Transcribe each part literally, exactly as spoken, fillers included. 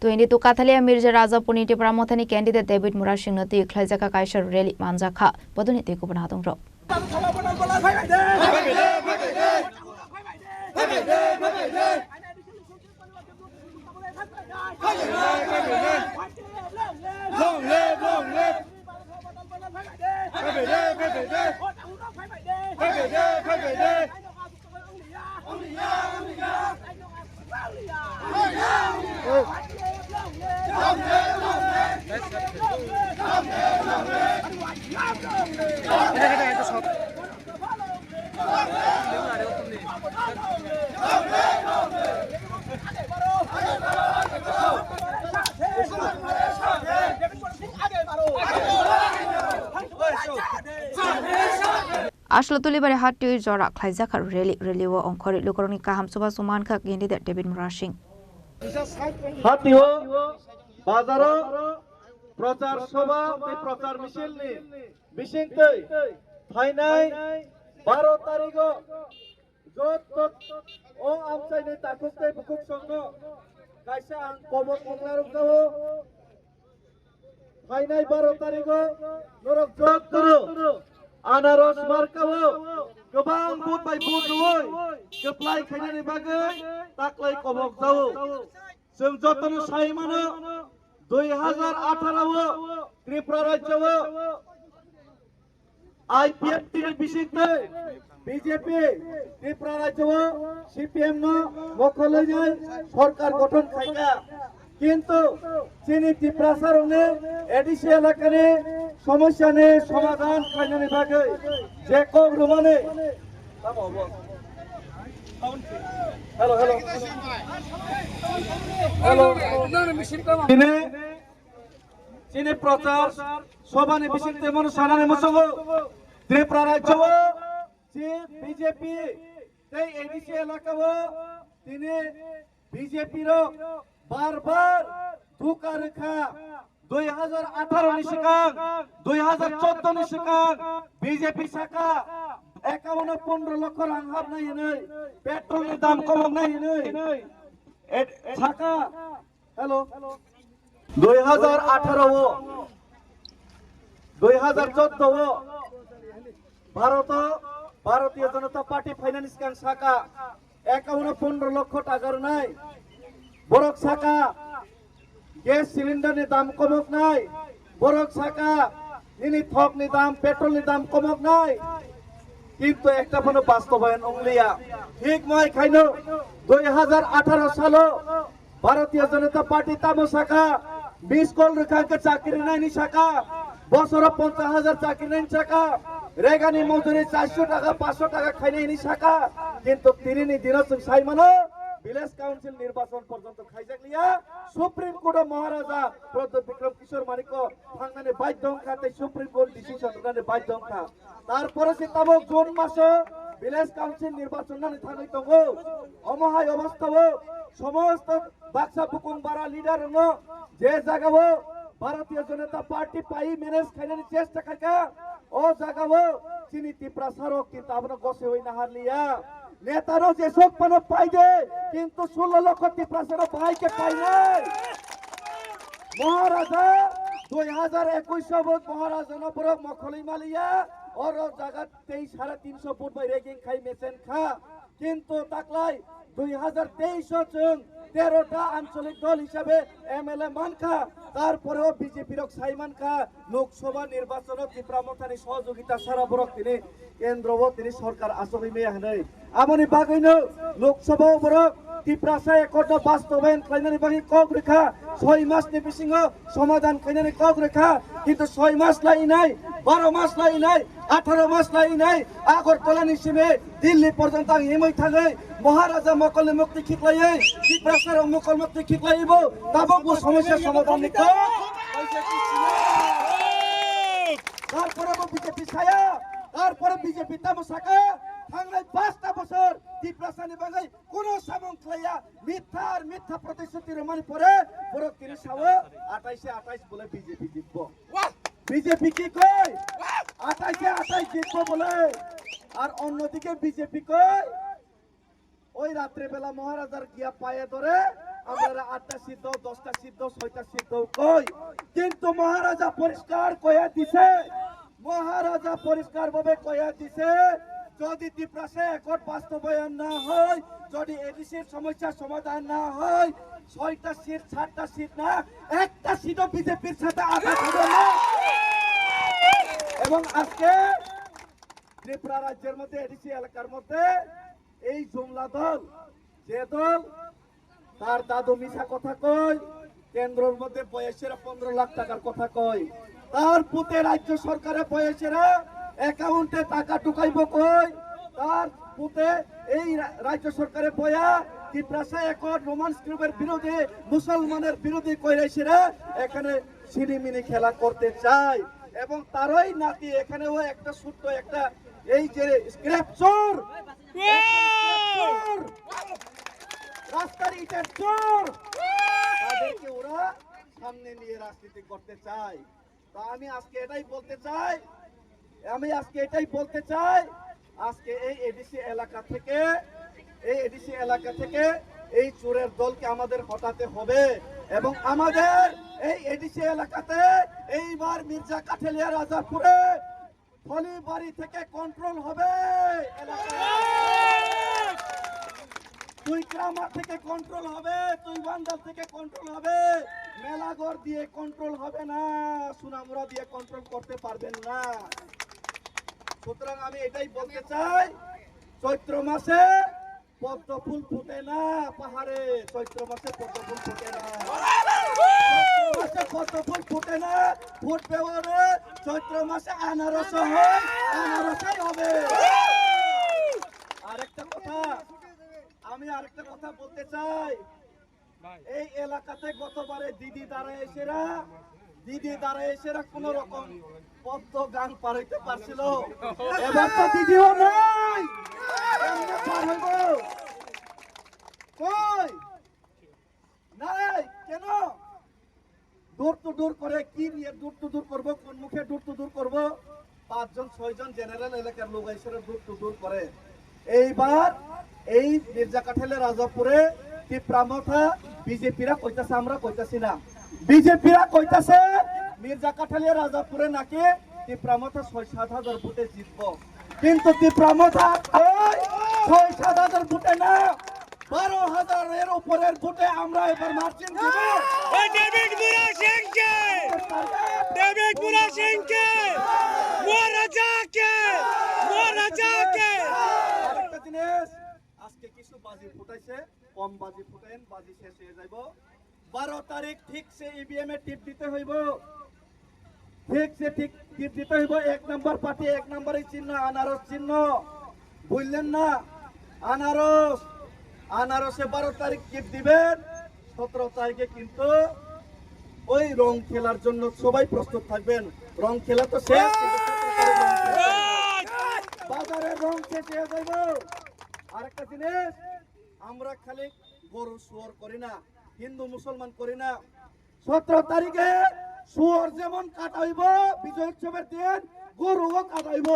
Twenty two Kathalia Mirza Rajapurni Tipra Mothani candidate David Murasingno twi khlaijak kha kaisa rally manjak kha. Bodolni tei kubun hadongrok. Long live, long live. Aswk Tulibari Hatio jora khlaijak rally, rally o ongkhorwi lukurokni kaham chubachu mankha candidate David Murasing. Hatio bazaro prochar sobha tei prochar misil ni bisingtwi phainai baro tarigo joto o amchaini takhuk tei bukhuk songno kaisa ang kobok ongna rwkjago. Phainai baro tarigo norok jotono anaros markao kwbang vote bai vote rwui kwplai khainani bagwi taklai kobok jao. Chwng jotono sai mano, dui hazar atharo o Tripura rajyo o I P F T ni bisingtwi B J P Tripura rajyo o C P M no mokol wngwi sorkar gothon khaikha. Kintu chini Tiprasa rokni A D C elakani somosyani somadhan khlainani bagwi je kok rwmani. Hello, hello. Hello. Tini, tini prochar sobhani bisingtwi mono sanani muchungo Tripura rajyo o je B J P tei A D C elaka o tini B J P rok bar bar dhuka rwkha. Dui hazar atharo ni swkang, dui hazar chordo ni swkang B J P saka ekauno pondro lokho rang hapnai hinwi, petrol ni dam komoknai hinwi, et-, saka, hello, dui hazar atharo o, dui hazar chordo o Bharoto Bharatiya Janata Party phainani swkang saka ekauno pondro lokho taka rwnai. Borok saka gas cylinder ni dam komoknai. Borok saka nini thok ni dam, petrol ni dam komoknai. Kintu ekta phano bastobayan wngliya. Thik mai khaino dui hazar atharo salo Bharatiya Janata Party tamo saka, miss call rwkha hwnkhe chakri naini saka, bosoro ponchas hajar chakri naini saka, regani mojuri charso taka, paanso taka khainai hinwi saka, kintu tinini dino chwng sai mano, village council nirbachon porjonto khaijak liya, Supreme Court o Maharaja Pradyot Bikram Kishore Manikya thangnani baidhyo wngkha tei Supreme Court decision rwnani baidhyo wngkha. Tarpore se tabok June maso village council nirbachon nani thangwi tongo. Omo hai obostha o somosto baksa bukung bara leader rokno je jaga o Bharatiya Janata Party pai manage khainani chesta khaikha, o jaga o chini Tiprasa rok kintu abono gosewi naharliya. Neta rok jesok phano paide, kintu sullo lokho Tiprasa rok bahai khe painai. Maharaja dui hazar ekush o bo Maharaja no borok mokholwi maliya, oro jaga tei sare tinso vote bai rigging khai mechen kha. Kintu taklai dui hazar teis o chwng tero ta ancholik dol hisabe M L A mankha, tarpore o B J P rok sai mankha, Lok Sabha nirbachon o Tipra Mothani sohojogita sara borok tini kendro o tini sorkar achogwi maya hinwi. Aboni bagwino Lok Sabha o borok Tiprasa accord no bastobayan khlainani bagwi kok rwkha, soi mas ni bisingo somadhan khainani kok rwkha, kintu soi mas lai nai, baro mas lai nai, atharo mas lai nai, Agartala ni simi Delhi porjonto ang himwi thangwi Maharaja mokolni mukti khiklaiwi, Tiprasa rok mokol mukti khiklaiwi bo tabok bo somosya somadhan ni kok. Tarpore bo B J P saya, tarpore B J P tamo saka, thangnai pasta bosor Tiprasa ni bagwi kuno samung khlaiya, mitha ar mitha protishruti rwmani pore borok tini sao atais atais bole B J P jitbo. B J P ki koi? Atais atais jitbo bole. Ar onnodike B J P koi? Oi ratre bela Maharajar giya paye dore, আপনারা আটটা সিট দাও, দশটা সিট দাও, ছয়টা সিট দাও, কই? কিন্তু মহারাজা পরিষ্কার কইয়া দিছে, মহারাজা পরিষ্কার ভাবে কইয়া দিছে, যদি তিপ্রাসা অ্যাকর্ড বাস্তবায়ন না হয়, যদি এডিসির সমস্যার সমাধান না হয়, ছয়টা সিট, সাতটা সিট না, একটা সিটও বিজেপির সাথে আঘাত হবে না। এবং আজকে ত্রিপুরা রাজ্যের মধ্যে এডিসি এলাকার মধ্যে এই জুমলা দল, যে দল তার দাদু মিছা কথা কয়, কেন্দ্রর মধ্যে বয়সেরা পনেরো লাখ টাকার কথা কয়, তার পুতে রাজ্য সরকারে বয়সেরা অ্যাকাউন্টে টাকা ঢুকাইব কই, তার পুতে এই রা-, রাজ্য সরকারে বয়া তিপ্রাসা অ্যাকর্ড, রোমান স্ক্রিপ্টের বিরোধী, মুসলমানের বিরোধী কইরাইছেরা এখানে ছিনিমিনি খেলা করতে চায়। এবং তারই নাতি এখানেও একটা ছোট্ট একটা, এই যে স্ক্র্যাপ চোর, রাস্তার ইটের চোর, তাদেরকে ওরা সামনে নিয়ে রাজনীতি করতে চায়। তো আমি আজকে এটাই বলতে চাই, আমি আজকে এটাই বলতে চাই, আজকে এই এডিসি এলাকা থেকে, এই এডিসি এলাকা থেকে এই চোরের দলকে আমাদের হটাতে হবে। এবং আমাদের এই এডিসি এলাকাতে এইবার মির্জা কাঠেলিয়া রাজাপুরে ফলিবাড়ি থেকে কন্ট্রোল হবে এলাকা। তুই ক্রামার থেকে কন্ট্রোল হবে, তুই বান্দাল থেকে কন্ট্রোল হবে, মেলাঘর দিয়ে কন্ট্রোল হবে না, সোনামুড়া দিয়ে কন্ট্রোল করতে পারবেন না। সুতরাং আমি এটাই বলতে চাই, চৈত্র মাসে পদ্ম ফুল ফুটে না পাহাড়ে, চৈত্র মাসে পদ্ম ফুল ফুটে না। চৈত্র মাসে পদ্ম ফুল ফুটে না, ফুটবে ওরে, চৈত্র মাসে আনারস হয়, আনারসই হবে। আরেকটা কথা, আমি আরেকটা কথা বলতে চাই, এই এলাকাতে গতবারে দিদি দাঁড়ায় এসেরা, দিদি দাঁড়ায় এসেরা কোনো রকম পদ্ম গাং পার হইতে পারছিল। এবার তো দিদিও নাই, কেমনে পার হইব? কই? নাই, কেন? ডোর টু ডোর করে কি নিয়ে ডোর টু ডোর করবো, কোন মুখে ডোর টু ডোর করবো? পাঁচজন ছয়জন জেনারেল এলাকার লোক এসে ডোর টু ডোর করে। এইবার এই মির্জা কাঠেলে রাজাপুরে টিপ্রা মথা বিজেপিরা কইতাছে, আমরা কইতাছি না। বিজেপিরা কইতাছে মির্জা কাঠেলে রাজাপুরে নাকি টিপ্রা মথা ছয় সাত হাজার ভোটে জিতবো, কিন্তু টিপ্রা মথা ওই ছয় সাত হাজার ভোটে না, বারো হাজারের উপরের ভোটে আমরা এবার মার্জিন দিব। ওই ডেভিড মুরা সিংকে, ডেভিড মুরা সিংকে, মহারাজাকে, মহারাজাকে। আরেকটা জিনিস, আজকে কিছু বাজি ফুটাইছে, কম বাজি ফুটাইন, বাজি শেষ হয়ে যাইব। বারো তারিখ ঠিক সে ইভিএম এ টিপ দিতে হইব, ঠিক সে ঠিক টিপ দিতে হইব। এক নম্বর পার্টি, এক নম্বরই চিহ্ন আনারস চিহ্ন, বুঝলেন না? আনারস, আনারসে বারো তারিখ টিপ দিবেন, সতেরো তারিখে কিন্তু ওই রং খেলার জন্য সবাই প্রস্তুত থাকবেন। রং খেলা তো শেষ, কিন্তু সতেরো তারিখ রং খেলা। বাজারে রং শেষ হয়ে যাইব। আরেকটা জিনিস, আমরা খালি গরু শুয়োর করি না, হিন্দু মুসলমান করি না। সতেরো তারিখে শুয়োর যেমন কাটা হইব, বিজয় উৎসবের দিন গরুও কাটা হইব।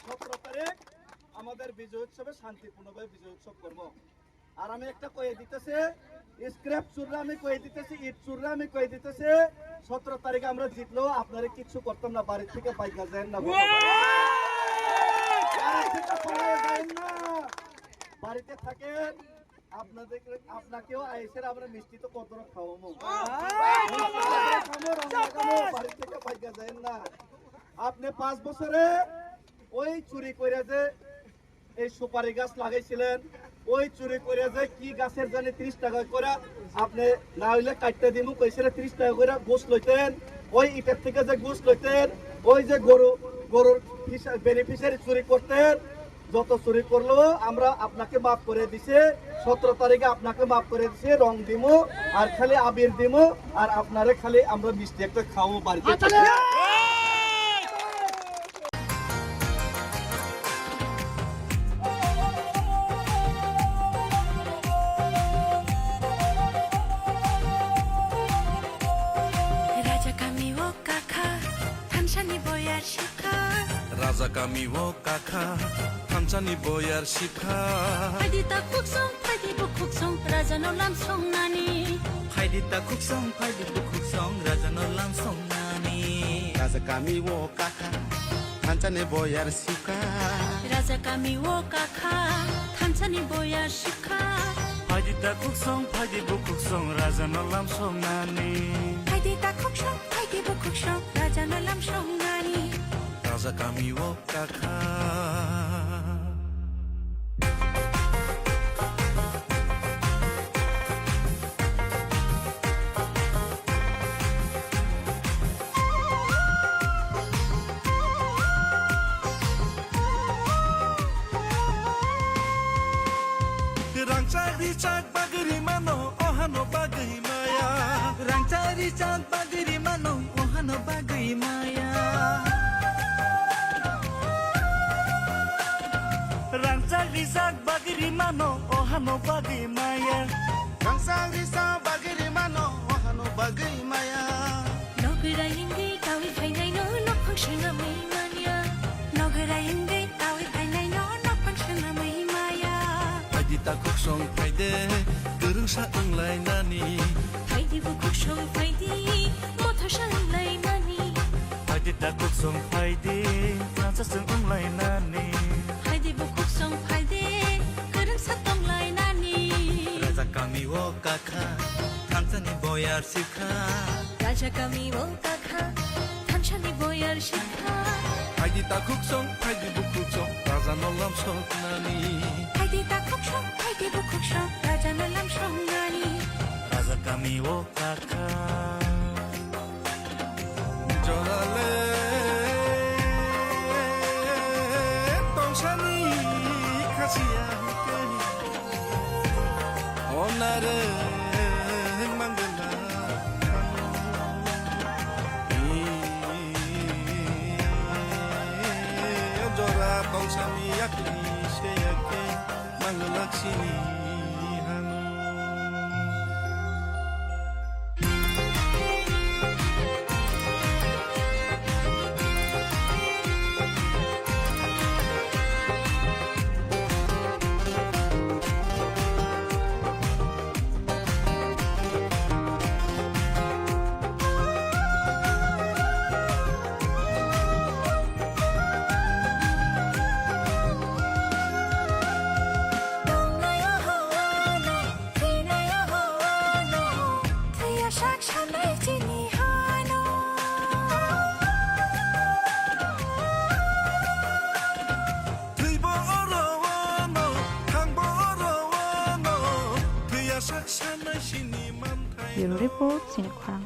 সতেরো তারিখ আমাদের বিজয় উৎসবে শান্তিপূর্ণভাবে বিজয় উৎসব করব। আর আমি একটা কয়ে দিতেছি, স্ক্র্যাপ চুররা আমি কয়ে দিতেছি, ইট চুররা আমি কয়ে দিতেছি, সতেরো তারিখে আমরা জিতলেও আপনারা কিচ্ছু করতাম না, বাড়ি থেকে বাইকা যান না। বাড়ি থেকে পালিয়ে যান না, বাড়িতে থাকেন। আপনাদের, আপনাকেও আইসের আমরা মিষ্টি তো কত খাওয়াবো। মিষ্টি কত খাবো, রং লাগাবো, বাড়ি থেকে বাইকা যান না। আপনি পাঁচ বছরে ওই চুরি করে যে এই সুপারি গাছ লাগাইছিলেন, ওই চুরি করে যে কি গাছের জানি ত্রিশ টাকা করে, আপনি না হইলে কাটতে দিমু কইসেরা ত্রিশ টাকা করে ঘুষ লইতেন, ওই ইটার থেকে যে ঘুষ লইতেন, ওই যে গরু, গরুর বেনিফিশিয়ারি চুরি করতেন, যত চুরি করলেও আমরা আপনাকে মাফ করে দিছি। সতেরো তারিখে আপনাকে মাফ করে দিছি, রং দিমু আর খালি আবির দিমু আর আপনারে খালি আমরা মিষ্টি একটা খাওয়াবো বাড়িতে। Raja kami o kakha, thansa ni boyar sikha. Raja kami o kakha, thansa ni boyar sikha. Adi ta kuk song phai Khuksong rajano lam songnani. Phaidi ta khuksong, phaidi bukhuksong, rajano lam songnani. Raja kami o kakha, thansa ni boyar sukha. Raja kami o kakha, thansa ni boyar sukha. Phaidi ta khuksong, phaidi bukhuksong, rajano lam songnani. Phaidi ta khuksong, phaidi bukhuksong, rajano lam songnani. Raja kami o kakha. Rangchak richak bagwi rimano, ohano bagwi maya. Rangchak richak bagwi rimano, ohano bagwi maya. Rangchak richak bagwi rimano, ohano bagwi maya. Rangchak richak bagwi rimano, ohano bagwi maya. Nogwi raingwi kawi phainaino, nophang swnamwi manya. Nogwi raingwi kawi phainaino, nophang swnamwi maya. Phaidi ta khuksong phaide, kwrwngsa wnglainani. Phaidi bukhuksong phaidi, mothosa wnglainani. Phaidi ta khuksong phaidi, thansa chwng wnglainani. Phaidi bukhuksong phaidi, kwrwngsa tonglainani. Raja kami o kakha, thansa ni boyar sukha. Raja kami o kakha, thansa ni boyar sukha. Phaidi ta khuksong, phaidi bukhuksong, rajano lam songnani. Phaidi ta khuksong, phaidi bukhuksong, rajano lam songnani. Raja kami o kakha. Jorale tongsani khasiya hwnkhe onare mangala jora tongsani yakni se yakhe mangala sini hanu. Thwinaio howano, thwiya sak sanai chini hano. Thwibo oro wano, thangbo oro wano, thwiya sak sanai chini manthai. Bureau Report, Sinikhorang.